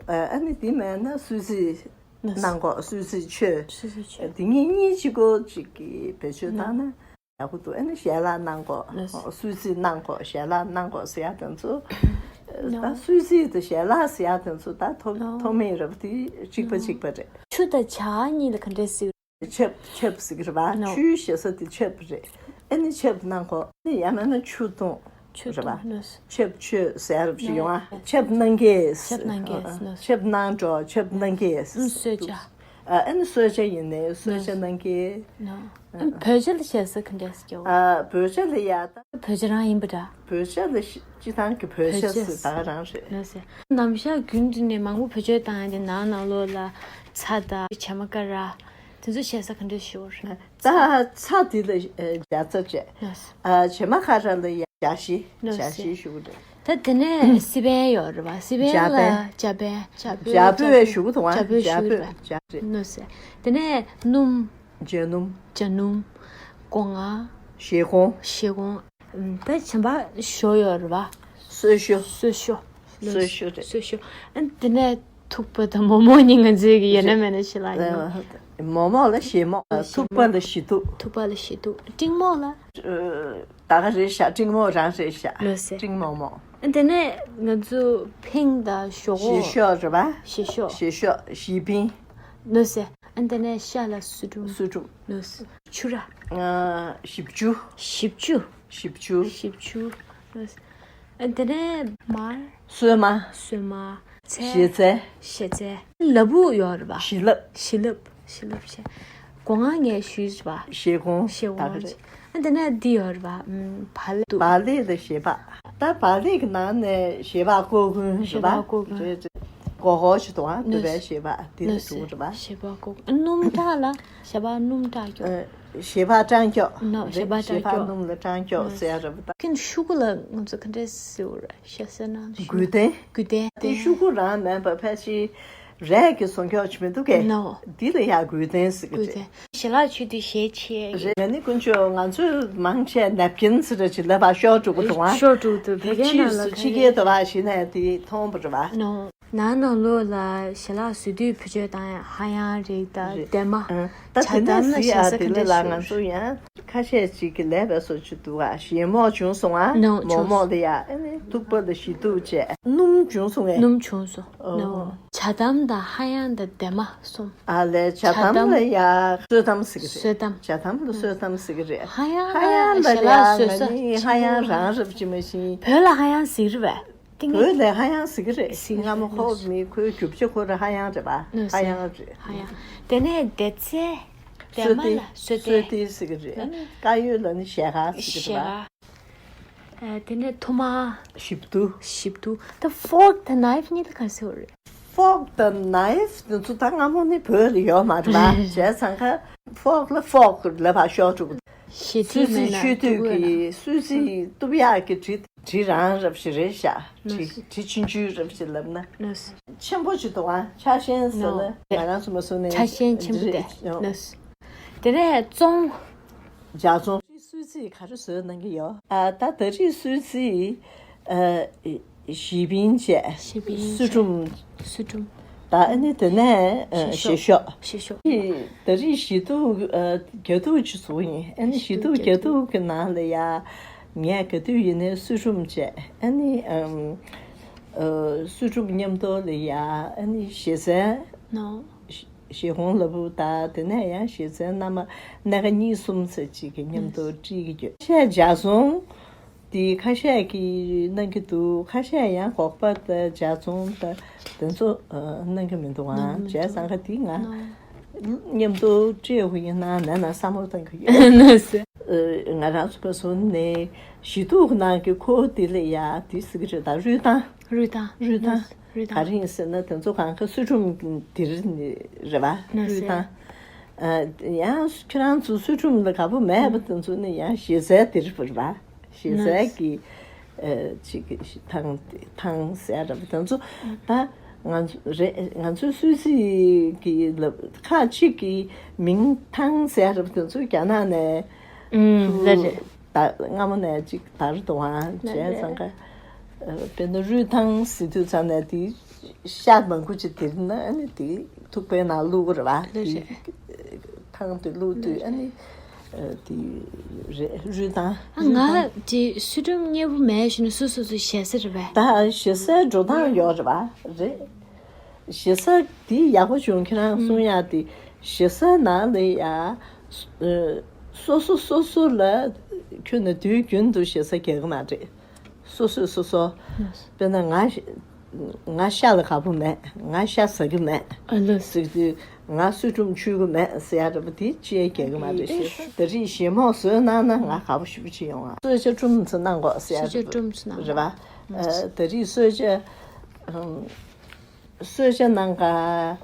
ཨ་ནི་དེ་མེད་ན་སུད་སི་གནང་དགོས། སུད་སི་མཆོད། སུད་སི་མཆོད། དེ་གཉིས་གཉིས་གཅིག་པོ་གཅིག་གིས་བེད་སྤྱོད་བཏང་ན་ཡག་པོ་འདུག་ཨ་ནི་ཞལ་ལག་གནང་དགོས། སུད་སི་གནང་དགོས། ཞལ་ལག་གནང་དགོས་ཟེར་ཡ་དེ་ཚོ། ད་སུད་སི་དང་ཞལ་ལག་ཟེར་ཡ་དེ་ཚོ་ད་ཐོག་ཐོག་མེད་རབས་དེ་གཅིག་པ་གཅིག་པ་རེད། ཆུ་དང་ཇ་གཉིས་ལ་ག་འདྲས་ཟེར། ཆབ། ཆབ་ཟེར་གི་རེད་པ། ཆུའི་ཞེ་ས་དེ་ཆབ་རེད། ཨ་ནི་ཆབ་གནང་དགོས། ཨ་ནི་ཡང་མིན་ན་ཆུ་བཏུང་། ཆུ་རེད་པ། བཏུང་། ཆབ་མཆོད་ཟེར་རབས་ཅིག་ཡོང་ཨ། ཆབ་གནང་གི། ཆབ་གནང་གི། ཆབ་གནང་འགྲོ། ཆབ་གནང་གི། གསོལ་ཇ། ཨ་ནི་གསོལ་ཇ་ཡིན་ནའི་གསོལ་ཇ་གནང་གི། ཨ་བོད་ཇ་ལ་ཞེ་ས་ག་འདྲས་སྐྱོ། ཨ་བོད་ཇ་ལ་ཡ་ད། བོད་ཇ་རང་ཡིན་པ་འདྲ། བོད་ཇ་ལ་ཤི་སྤྱི་བཏང་གི་བོད་ཇ་ཟེར་ད་ག་རང་རེད། ལགས་སེ། ནམ་ཞག་རྒྱུན་དུ་ནས་མང་པོ་བེད་སྤྱོད་བཏང་ཡ་དེ་ནང་ནང་ལོགས་ལ་ཚྭ་དང་བྱེ་མ་ཀ་ར་དེ་ཚོ་བྱས་ས་ག་འདྲ་ཞིག་ཡོད་རེད། ད་ཚྭ་དེ་ལ་ཇ་ཚྭ་བྱས། ལགས་སེ། ཨ་བྱེ་མ་ཀ་ར་ལ་ཇ་ཤི། ལགས་སེ། ཇ་ཤི་ཞུ་གི་རེད། ད་དེ་ནས་སི་པན་ཡོད་རེད་པ། སི་པན་ལ་ཇ་པན། ཇ་པན་ཞུ་གི་འདུག་ཨ། ཇ་པན་ཞུ་གི་རེད་པ། ལགས་སེ། དེ་ནས་སྣུམ། ཇ་སྣུམ། ཇ་སྣུམ། སྒོ་ང་། བཞེས་སྒོང་། བཞེས་སྒོང་། ད་བྱམས་པ་ཞོ་ཡོད་རེད་པ། གསོལ་ཞོ། གསོལ་ཞོ། གསོལ་ཞོ་རེད། གསོལ་ཞོ། ཨ་དེ་ནས་ཐུག་པ་དང་མོག་མོག་གཉིས་ང་ཚོའི་གི་ཡོད་ན་མེད་ན་ཞིག་ལ་ཡིན། མོག་མོག་ལ་བཞེས་མོག་ཐུག་པ་ལ་བཞེས་ཐུག་ཐུག་པ་ལ་བཞེས་ཐུག་སྤྲིང་མོག་ལ། ད་ག་རེད་ཤག་སྤྲིང་མོག་རང་རེད་ཤག་ལགས་སེ། སྤྲིང་མོག་མོག་ཨ་དེ་ནས་ང་ཚོ་ཕིང་དང་ཞོག་ཞེ་ཤོག་རེད་པ། ཞེ་ཤོག་ཞེ་ཤོག་ཞི་པིན། ནོ་སེ། ཨ་དེ་ནས་ཤ་ལ་སུ་ཀྲུམ། སུ་ཀྲུམ། ནོ་སེ། ཆུ་ར། ཞིབ་ཆུ། ཞིབ་ཆུ། ཞིབ་ཆུ། ཞིབ་ཆུ། ནོ་སེ། ཨ་དེ་ནས་མར། སོལ་མ། སོལ་མ། ཚལ། ཞེ་ཚལ། ཞེ་ཚལ། ལ་ཕུག་ཡོད་རེད་པ། ཞི་ལབ། ཞི་ལབ། ཞི་ལབ་བྱས། སྒོ་ང་ངས་ཞུས་པ། ཞེ་སྒོང་། ཞེ་སྒོང་། ད་ག་རེད། ཨ་དེ་ནས་འདི་ཡོད་རེད་པ། བག་ལེབ་འདུག་བག་ལེབ་དང་ཞལ་འབག་ད་བག་ལེབ་ཀྱི་ནང་ནས་ཞལ་འབག་སྐོར་གུན་རེད་པ། ཞལ་འབག་སྐོར་གུན། རེད་རེད། སྒོར་སྒོར་ཞིག་འདུག་ཨ། བོད་པའི་ཞལ་འབག་འདི་ལ་འདུག་རེད་པ། ཞལ་འབག་སྐོར་གུན། ཨ་སྣུམ་བཀྲག་ལ། ཞལ་འབག་སྣུམ་བཀྲག་སྐྱོ། ཨ་ཞལ་འབག་བཀྲག་སྐྱོ། ནོ། རེད། ཞལ་འབག་ཞལ་བཀྲག་འབག་སྐྱོ། སྣུམ་ལ་བཀྲག་སྐྱོ་ཟེར་ཡ་རེད་པ། ད་ཁྱེད་ཤོག་གུ་ལ་ང་ཚོ་ག་འདྲས་ཟེར་བ་རེད། ཞེ་ས་ན་ཤོག་གུ། གུས་ལྡན། གུས་ལྡན། དེ་ཤོག་གུ་རང་མིན་པ་ཕལ་ཆེར་རས་ཀྱི་བཟོ་མཁན་ཅིག་མི་འདུག་གས། ནོ། འདི་ལ་ཡ་གུས་ལྡན་ཟེར་གི་གུས་རེད། ལྡན། ཞལ་ལག་མཆོད་དུས་ཞལ་ཕྱེ། རེད། ང་ནི་དཀོན་མཆོག་ང་ཚོས་མང་ཆེ་ནེབ་ཀིན་ཟེར་བ་ཅིག་ལབ་པ་ཤོར་འགྲོ་གི་འདུག་ཨ། ཤོར་འགྲོ་འདུག་དེ་ཕྱིས་སུ་ཕྱི་རྒྱལ་དུ་བ་ཞིག་ནས་དེ་མཐོང་བ་རེད་པ། ནོ། ནང་ནང་ལོགས་ལ་ཞལ་ལག་བཟོ་དུས་བེད་སྤྱོད་བཏང་ཡ་ཧ་ཡང་རིགས་དང་རེད། ལྡེབ་མ། ཨ་ད་ཇ་དེ་ནས་དམ་ལ་ཟེར་ཞེ་ས་ཡ་དེ་ག་ལས་འདྲ་ལ་ང་ཞིག་ཚོ་ཡང་ཁ་ཤས་ཅིག་གི་ལས་པའི་སོ་ཅིག་འདུག་ཨ། ཞལ་མོག་བྱུང་སོང་ཨ། ནོ། མོག་མོག་ལ་ཡ་ཨ་ནི་ཐུག་པ་ལ་ཞེ་ཐུག་བྱས་སྣུམ་བྱུང་སོང་ངས། སྣུམ་བྱུང་སོང་། ཨོ། ནོ། ཇ་དམ་དང་ཧ་ཡང་དང་ལྡེབ་མ་གསུམ། ཨ་ལས། ཇ་དམ་ལ་ཡ་སོལ་དམ་ཟེར་གི་རེད། སོལ་དམ། ཇ་དམ་ལ་སོལ་དམ་ཟེར་གི་རེད། ཧ་ཡང་ཧ་ཡང་ལ་ཞལ་ལག་ཡ་བཟོ་ས་ང་ནི་ཧ་ཡང་རང་རབ་ཅིག་མ་ཤེས། བོད་ལ་ཧ་ཡང་ཟེར་བས། ཏིང་། བོད་ལ་ཧ་ཡང་ཟེར་གི་རེད། ཟེར་གི་རེད། སྔ་མོ་ཁོ་མི་ཁོའི་རྒྱུ་ཆ་ཁོ་ར་ཧ་ཡང་རེད་པ། ནོ་ཧ་ཡང་རེད། ཧ་ཡང་། དེ་ནས་སྡེ་ཚན། སྡེ་མ་ལ་སོ་སོ་སྡེ། སྡེ་ཟེར་གི་རེད། ཨ་ནི་དཀར་ཡོལ་ལ་ནི་ཞལ་དཀར་ཟེར་གི་རེད་པ། ཞལ་དཀར། ཨ་དེ་ནས་ཐུར་མ། ཞིབ་ཏུ། ཞིབ་ཏུ། ད་ཕོག་དང་ནའིབ་གཉིས་ལ་ག་རེ་ཟེར་བ་རེད། ཕོག་དང་ནའིབ་དེ་ཚོ་ད་སྔ་མོ་ནི་བོད་ལ་ཡོད་མ་རེད་པ། བྱས་ཙང་ཁ་ཕོག་ལ་ཕོག་ལབ་པ་ཤོར་འགྲོ་གི། ཞེ་ཐིག་སུད་སི་མེད་ན་ཆོས་སྡུད་ཀྱི་སུད་སི་གཏུབ་ཡག་གི་གྲི་གྲི་རང་རབ་ཞིག་རེད་ཤག་གྲི་གྲི་ཆུང་ཆུང་རབ་ཞིག་ལབ་ན། ཆེན་པོ་ཞིག་འདུག་ཨ། ཆ་ཤན་ཟེར་ན་ང་རང་ཚོ་མ་སོང་ནས་ཆ་ཤན་ཆེན་པོ་དེ། དེ་ནས་ཙོང་། ཇ་ཙོང་། སུད་སི་ག་རེ་བཟོས་གནང་གི་ཡོད། ཨ་ད་ད་རེས་སུད་སི་ཨ་ཞི་པིན་བྱས། ཞི་པིན་བྱས། སུད་ཁྲུམ། སུད་ཁྲུམ། ད་ཨ་ནི་དེ་ནས་ཨ་ཞེ་ཤོག་ཞེ་ཤོག་ཞེ་ཤོག་ད་རེས་ཞི་ཏུ་ཨ་རྒྱ་ཐུག་ཅིག་བཟོས་ཡིན། ཨ་ནི་ཞི་ཏུ་རྒྱ་ཐུག་གི་ནང་ལ་ཡ་ངས་ག་དུས་ཡིན་ནའི་སུད་ཁྲུམ་བྱས། ཨ་ནི་ཨམ་ཨ་སུད་ཁྲུམ་མཉམ་དུ་ལ་ཡ་ཨ་ནི་ཞེ་སའི་ནོ། ཞེ་སྒོང་ལ་ཕུག་ད་དེ་ནས་ཡང་ཞེ་སའི་མནའ་མ་སྣ་ཁ་གཉིས་གསུམ་ཙམ་ཅིག་གི་མཉམ་དུ་སྤྲད་ཀྱི་ཡོད། ཁ་ཤས་ཇ་ཙོང་དེ་ཁ་ཤས་ཀྱིས་གནང་གི་འདུག་ཁ་ཤས་ཡང་སྒོག་པ་དང་ཇ་ཙོང་དང་དེ་ཚོ་ཨ་གནང་གི་མི་འདུག་ཨ། གནང་གི་མི་བྱས་འདུག་ཙང་ཁ་དེ་ང་ནོ། མཉམ་དུ་སྤྲད་དགོས་ཡིན་ན་མེད་ན་བསམ་བློ་གཏོང་གི་ཡོད། ནོ་སེ། ཨ་ང་རང་ཚོ་བཟོ་ནས་ཞི་ཏུ་གི་ནང་གི་ཁོ་དེ་ལ་ཡ་དེ་ཟེར་གི་རེད་ད། རུས་ཐང་། རུས་ཐང་། རུས་ཐང་། རུས་ཐང་། ག་རེ་ཡིན་ཟེར་ན་དེ་ཚོ་གང་ག་སུད་ཁྲུམ་དེ་རེད་པ། ནོ་སེ། རུས་ཐང་། ཨ་ཡང་ཁྱེད་རང་ཚོ་སུད་ཁྲུམ་ལ་དགའ་པོ་མེད་པ་དེ་ཚོ་ནི་ཡང་ཞེ་སའི་དེ་རེད་པ། ཞེ་སའི་གི་ཨ་ཅིག་ཐང་ཐང་ཟེར་ར་པ་དེ་ཚོ་ད་ང་ཚོ་རེད། ང་ཚོའི་སུད་སི་གི་ལབ་ཁ་ཅིག་གི་མིང་ཐང་ཟེར་ར་པ་དེ་ཚོ་རྒྱ་ནག་ནས་ཨུམ་ལ་རེད། ད་སྔ་མོ་ནས་ཅིག་དར་འདུག་ཨང་། བྱས་ཙང་ཀ་དཔེར་ན་རུས་ཐང་ཟེར་དུས་ཙང་ནས་དེ་ཤ་མང་པོ་ཅིག་དེར་ན་ཨ་ནི་དེ་ཐུག་པའི་ནང་བླུགས་རེད་པ། དེ་ཐང་དེ་བླུགས་དུས་ཨ་ནི་དེ་རེད། རུས་ཐང་། ཨ་ང་དེ་སུད་ཁྲུམ་མཉེས་པོ་མེད་ཞུ་ན་སུ་སུ་སུ་ཞེ་ས་རེད་པས། ད་ཞེ་སའི་འགྲོ་སྟངས་ཡོད་རེད་པ། རེད། ཞེ་ས་དེ་ཡག་པོ་བྱུང་། ཁྱེད་རང་གསུང་ཡག་དེ་ཞེ་ས་ནང་ལ་ཡ་སོ་སོ་སོ་སོ་ལ་ཁྱོད་ནི་དུས་རྒྱུན་དུ་ཞེ་ས་རྒྱག་གི་མ་རེད། སོ་སོས་སོ་སོ། དཔེར་ན་ང་ང་ཤ་ལ་དགའ་པོ་མེད། ང་ཤ་ཟ་གི་མེད་ཟེར་དུས་ང་སུད་ཁྲུམ་མཆོད་གི་མེད་ཟེར་ཡག་རེད་པ། དེ་ཅི་ཡང་རྒྱག་གི་མ་རེད། ཞེ་ས་ད་རེས་ཞེ་མོག་བཟོས་གནང་ན་ང་དགའ་པོ་ཞེ་པོ་ཅིག་ཡོང་ཨ། གསོལ་ཇ་ཁྲུམ་ཚོ་གནང་དགོས་ཟེར་ཡག་རེད་པ། ད་རེས་གསོལ་ཇ་ཨམ། གསོལ་ཇ་གནང་ག་ཨ་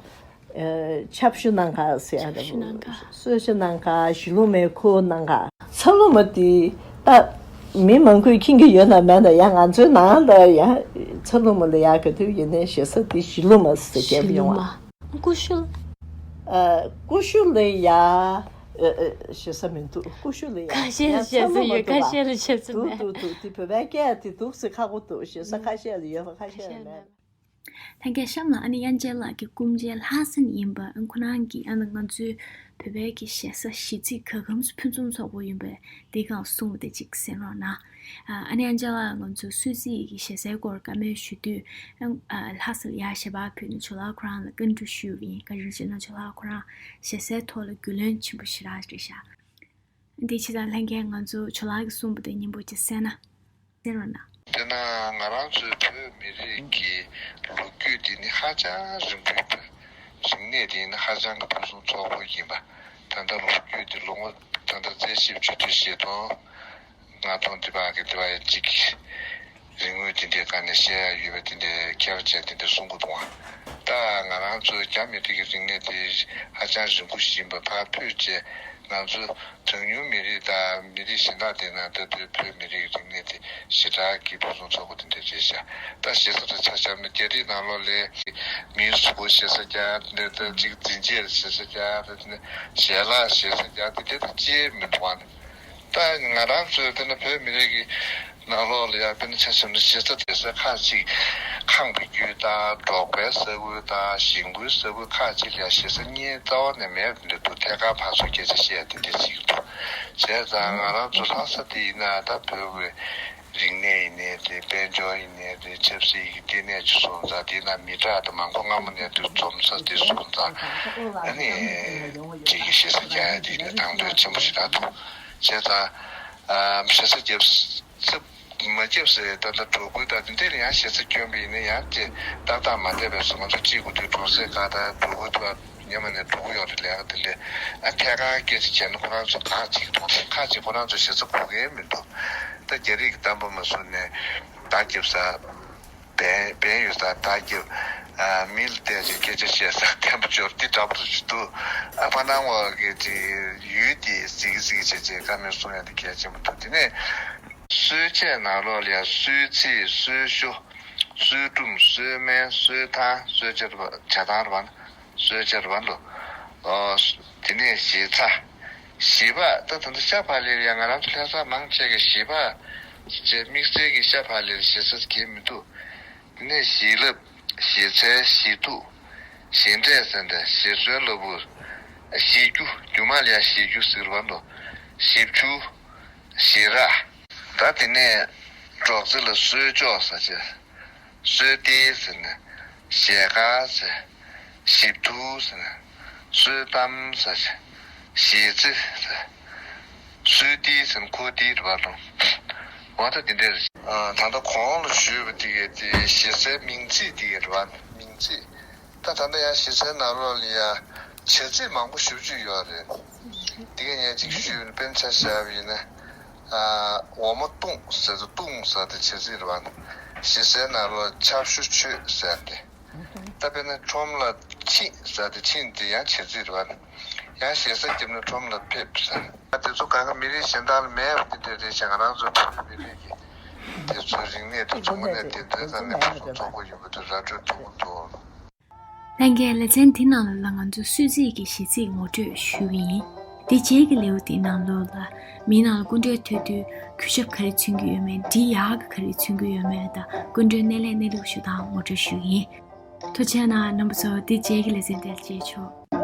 ཆབ་ཞུ་གནང་ག་ཟེར་ཡག་རེད་པ། ཆབ་ཞུ་གནང་ག་གསོལ་ཇ་གནང་ག་ཞི་ལུ་མའི་ཁུར་གནང་ག་ཚ་ལུ་མ་དེ་ད་མི་མང་པོས་མཁྱེན་གྱི་ཡོད་ན་མེད་ན་ཡང་ང་ཚོའི་ནང་ལ་ཡང་ཚ་ལུ་མ་ལ་ཡང་ག་དུས་ཡིན་ནའི་ཞེ་ས་དེ་ཞི་ལུ་མ་ཟེར་རྒྱབ་ཡོང་བ། ཀུ་ཤུ། ཨ་ཀུ་ཤུ་ལ་ཡ་ཨ་ཨ་ཞེ་ས་མི་འདུག་ཀུ་ཤུ་ལ་ཡ་ཁ་ཤས་ལ་ཡང་ཞེ་ས་ཡོད། ཚ་ལུ་མ་ཁ་ཤས་ལ་ཞེ་ས་འདུག་མེད། འདུག་འདུག་འདུག་དེ་བོད་པའི་སྐད་དེ་འདུག་ཟེར་ཁག་པོ་འདུག་ཞེ་ས་ཁ་ཤས་ལ་ཡོད་པ་ཁ་ཤས་ལ་མེད། ལྷན་རྒྱས་གཤམ་ལ་ཨ་ནེ་དབྱངས་ཅན་ལགས་ཀྱི་སྐུ་མཆེད་ལྷ་ས་ནས་ཡིན་པ་ཁོ་རང་གིས་ཨ་ནི་ང་ཚོའི་བོད་པའི་གི་ཞེ་ས་གཞས་ཚིག་ག་གམ་སུ་ཕུན་སུམ་ཚོགས་པོ་ཡིན་པས་དེའི་སྒང་གསུངས་པ་དེ་ཅིག་གསན་རོགས་གནང་། ཨ་ནེ་དབྱངས་ཅན་ལགས་ང་ཚོ་སུད་སི་གི་ཞེ་སའི་སྐོར་བཀའ་མོལ་ཞུ་དུས་ཨ་ལྷ་ས་ལ་ཡར་ཞལ་པར་ཕུལ་ནས་ཇོ་ལགས་ཁོ་རང་ལ་བཀའ་འདྲི་ཞུས་པ་ཡིན། བཀའ་འདྲི་ཞུས་ན་ཇོ་ལགས་ཁོ་རང་ཞེ་སའི་ཐོག་ལ་རྒྱུས་ལོན་ཆེན་པོ་ཞེ་དྲག་རེད་ཤག་དེ་ཕྱི་དང་ལྷན་རྒྱས་ང་ཚོ་ཇོ་ལགས་ཀྱིས་གསུངས་པ་དེ་སྙན་པོ་ཅིག་གསན་ན། གསན་རོགས་གནང་། དེས་ན་ང་རང་ཚོའི་བོད་མི་རིགས་ཀྱི་ལོ་རྒྱུས་འདི་ནི་ཧ་ཅང་རིང་པོའི་བོད་རིག་གནས་འདི་ནི་ཧ་ཅང་གི་ཕུན་སུམ་ཚོགས་པོ་ཡིན་པ། ད་ལྟ་ལོ་རྒྱུས་འདི་ལོ་ངོ་ད་ལྟ་རྩིས་ཞིབ་བྱེད་དུས་བཞི་སྟོང་ལྔ་སྟོང་འདི་བར་གྱི་འདི་བར་ཡ་གཅིག་རིང་མོའི་དེ་འདྲའི་སྒང་ནས་བཤད་ཡ་ཡོད་པ་དེ་འདྲའི་མཁས་པ་ཅན་དེ་འདྲས་གསུང་གི་འདུག་ཨ། ད་ང་རང་ཚོའི་རྒྱ་མི་རིགས་ཀྱི་རིག་གནས་དེ་ཧ་ཅང་རིང་པོ་ཞིག་ཡིན་པ་ཕར་ཕུད་བྱས་ང་ཚོ་གྲངས་ཉུང་མི་རིགས་དང་མི་རིགས་གཞན་དག་དེ་ནང་ལྟ་དུས་བོད་མི་རིགས་ཀྱི་རིག་གནས་དེ་ཞེ་དྲག་གི་ཕུན་སུམ་ཚོགས་པོ་དེ་འདྲ་རེད་ཤག་ད་ཞེ་ས་དང་ཆ་བཞག་ན་རྒྱ་རིགས་ནང་ལོགས་ལ་མིའི་གཟུགས་པོ་ཞེ་ས་རྒྱག་འདི་ལྟར་གཅིག་འཛིན་ཆས་ཞེ་ས་རྒྱག་འདི་ཞལ་ལག་ཞེ་ས་རྒྱག་འདི་འདྲ་ཅིག་མི་འདུག་ཨ། ད་ང་རང་ཚོའི་དེ་ནི་བོད་མི་རིགས་ཀྱི་ནང་ལོགས་ལ་ཡང་དཔེར་ན་ཆ་བཞག་ན་ཞེ་ས་དེ་ས་ཁག་ཅིག་ཁམས་ཀྱི་རྒྱུད་དང་འབྲོག་པའི་ས་ཁུལ་དང་ཞིང་ཁུལ་ས་ཁུལ་ཁག་ཅིག་ལ་ཡང་ཞེ་ས་རྙེད་རྩ་བ་ནས་མེད་པ་འདྲ་འདུག་ཐད་ཀར་ཕར་ཚུར་སྐད་ཆ་བཤད་དེ་འདྲ་ཅིག་འདུག་བྱས་ཙང་ང་རང་ཚོ་ལྷ་ས་དེ་ཡིན་ན་ད་བོད་ཀྱི་རིག་གནས་ཡིན་ནའི་རེད། དཔལ་འབྱོར་ཡིན་ནའི་རེད། ཆབ་སྲིད་ཀྱི་ལྟེ་གནས་ཅིག་སོང་ཙང་དེ་ན་མི་དྲག་དང་མང་པོ་སྔ་མོ་ནས་དུ་འཛོམས་ས་དེ་སོང་ཙང་ཨ་ནི་ཅིག་གི་ཞེ་ས་རྒྱག་ཡ་དེ་ནི་དང་དོད་ཆེན་པོ་ཞིག་རག་འདུག་བྱས་ཙང་ཨ་ཞེ་ས་རྒྱབ་ས་མ་རྒྱབ་ས་ད་ལྟ་འགྲོ་ཁུལ་དང་དེ་འདྲ་ལ་ཡང་ཞེ་ས་སྐྱོན་པ་ཡིན་ན་ཡང་དེ་ཏག་ཏག་མ་བསྡད་པའི་སོང་ང་ཚོ་གཅིག་དགུ་དུས་གྲོང་གསེབ་ཁག་དང་འགྲོ་ཁུལ་དུ་ཉི་མ་ནས་འགྲོ་གི་ཡོད་རེད། ལས་ཀ་དེ་ལས་ཨ་ཐད་ཀར་སྐད་ཆ་བྱས་ན་ཁོ་རང་ཚོ་ཁག་ཅིག་མཐོང་ཁག་ཅིག་ཁོ་རང་ཚོ་ཞེ་ས་གོ་གི་མི་འདུག་ད་རྒྱ་རིགས་ཀྱི་གཏམ་དཔེ་མ་བཟུང་ནས་བརྡ་རྒྱབ་ས་བན་བན་ཡོད་ས་བརྡ་རྒྱབ་ཨ་མི་ལ་བལྟས་ཅིག་སྐད་ཆ་བཤད་ས་བརྟན་པོ་འབྱོར་འདི་འདྲ་པོ་ཞིག་འདུག་ཨ་ཕ་ནང་བ་གི་ཅིག་ཡུལ་དེ་ཟིག་ཟིག་བྱས་བྱས་བཀའ་མོལ་གསུང་ཡ་དེ་གལ་ཆེན་པོ་འདུག་དེ་ནས་གསོལ་ཆས་ནང་ལོགས་ལ་ཡང་གསོལ་ཚིགས་གསོལ་ཞོ། གསོལ་ཀྲུམ་གསོལ་སྨན་གསོལ་ཐང་གསོལ་ཇ་རེད་པ་ཇ་ཐང་རེད་པ་ན་གསོལ་ཇ་རེད་པ་ལོ། ཨོ། དེ་ནས་ཞེ་ཚ། ཞེ་པགས་ད་ད་ལྟ་ཤ་བག་ལེབ་ཡང་ང་རང་ཚོ་ལྷ་ས་མང་ཆེ་གི་ཞེ་པགས་ཅེས་དམིགས་བསལ་གྱི་ཤ་བག་ལེབ་ཞེ་ས་གས་མི་འདུག་དེ་ནས་ཞེ་ལབ། ཞེ་ཚལ་ཞེ་ཐུག་ཞེ་འབྲས་ཟེར་འདྲ་ཞེ་སོན་ལ་བུ། ཞེ་རྒྱུ་རྒྱུ་མ་ལ་ཡང་ཞེ་རྒྱུ་ཟེར་བ་ལོ། ཞེ་བཅུ། ཞེ་རག་ད་དེ་ནས་སྒྲོག་ཙེ་ལ་གསོལ་ལྕོག་ཟེར་བྱས། གསོལ་ཏེ་ཟེར་ནས་ཞལ་དཀར་ཟེར། ཞིབ་ཏུ་ཟེར་ནས་གསོལ་གཏམ་ཟེར་བྱས། ཞེ་ཙེ་ཟེར། གསོལ་ཏེ་ཟེར་ནས་ཁོ་ཏེ་རེད་པ་ལོ། འོ་ད་དེ་འདྲས་རེད། ད་ལྟ་གོང་ལ་ཞུས་པ་དེ་གས་དེ་ཞེ་སའི་མིང་ཚིག་དེ་གས་རེད་པ་མིང་ཚིག་ད་ད་ལྟ་ཡང་ཞེ་སའི་ནང་ལོགས་ལ་ཡང་བྱ་ཚིག་མང་པོ་ཞེ་པོ་ཅིག་ཡོད་རེད། དེ་གས་ངས་ཅིག་ཞུས་པ་ཡིན་ན་དཔེར་ན་ཆ་བཞག་པ་ཡིན་ན། འོ་མ་བཏུང་ཟེར་དུས་བཏུང་ཟེར་དེ་བྱ་ཚིག་རེད་པ། ཞེ་སའི་ནང་ལོགས་ཆབ་ཞུ་མཆོད་ཟེར་དེ། ད་དཔེར་ན་ཁྲོམ་ལ་ཕྱིན་ཟེར་དེ་ཕྱིན་དེ་ཡང་བྱ་ཚིག་རེད་པ། ཡང་ཞེ་ས་བརྒྱབ་ན་ཁྲོམ་ལ་ཕེབས་ཟེར། ད་དེ་ཚོ་གང་ག་མི་རིགས་གཞན་དག་ལ་མེད་པ་དེ་འདྲ་རེད་ཤག་ང་རང་ཚོ་བོད་མི་རིགས་ཀྱི་དེ་ཚོའི་རིག་གནས་དེ་ཚོ་དངོས་གནས་དེ་འདྲ་ཙམ་ནས་ཕུན་སུམ་ཚོགས་པོ་ཡོད་པ་དེ་ར་སྤྲོད་ཐུབ་ཀྱི་འདུག་ལྷན་རྒྱས་ལེ་ཚན་འདི་ནང་ལ་ང་ཚོ་སུད་སི་གི་གཞས་ཚིག་ངོ་སྤྲོད་ཞུས་པ་ཡིན། དེ་རྗེས་ཀྱི་ལེའུ་འདི་ནང་ལོགས་ལ་མིའི་ནང་ལ་སྐུ་མགྲོན་ཐོན་དུས་གུས་ཞབས་ག་རེ་མཚོན་གྱི་ཡོད་མེད། འདྲི་ཡག་གི་ག་རེ་མཚོན་གྱི་ཡོད་མེད་དང་སྐུ་མགྲོན་སྣེ་ལེན་གནས་ལུགས་ཞུ་སྟངས་ངོ་སྤྲོད་ཞུ་གི་ཡིན། ཐུགས་རྗེ་གནང་རྣམ་པ་ཚོ། དེ་རྗེས་ཀྱི་ལེ་ཚན་དེར་མཇལ་ཆོག